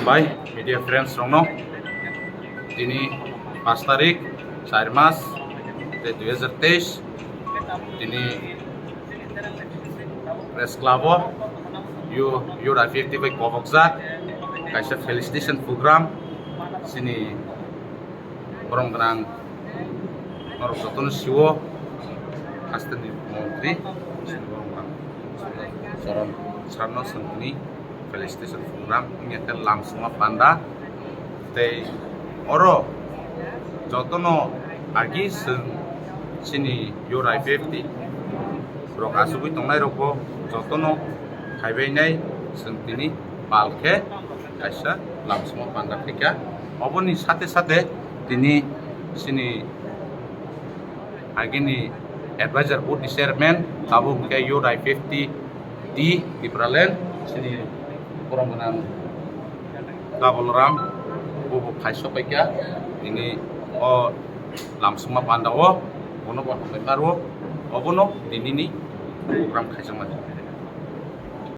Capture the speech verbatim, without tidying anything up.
Bai, media friends rokno, tini pash tarik, char mas, tei dui hazar teis, tini Press Club o U-, U R I P F T bai kobokjak kaisa felicitation program, chini borom gwnang norok jotono sio, hasteni montri, chini borom gwnang Charan Sarno Songni felicitation program wngya khe lamsongma panda. Tei oro jotono agi chwng chini U R I P F T rok achugwi tongnai rokbo jotono phaibainai chwng tini pal khe kaisa lamsongma panda khaikha. Oboni sate sate tini chini agini advisor board ni chairman, tabuk hwnkhe U R I P F T D Tipraland, chini borom gwnang Kabulram, bobo phai sokpaikha, tini o lamsongma panda o, bono bo hambai maro, obono tinini program khaijakma.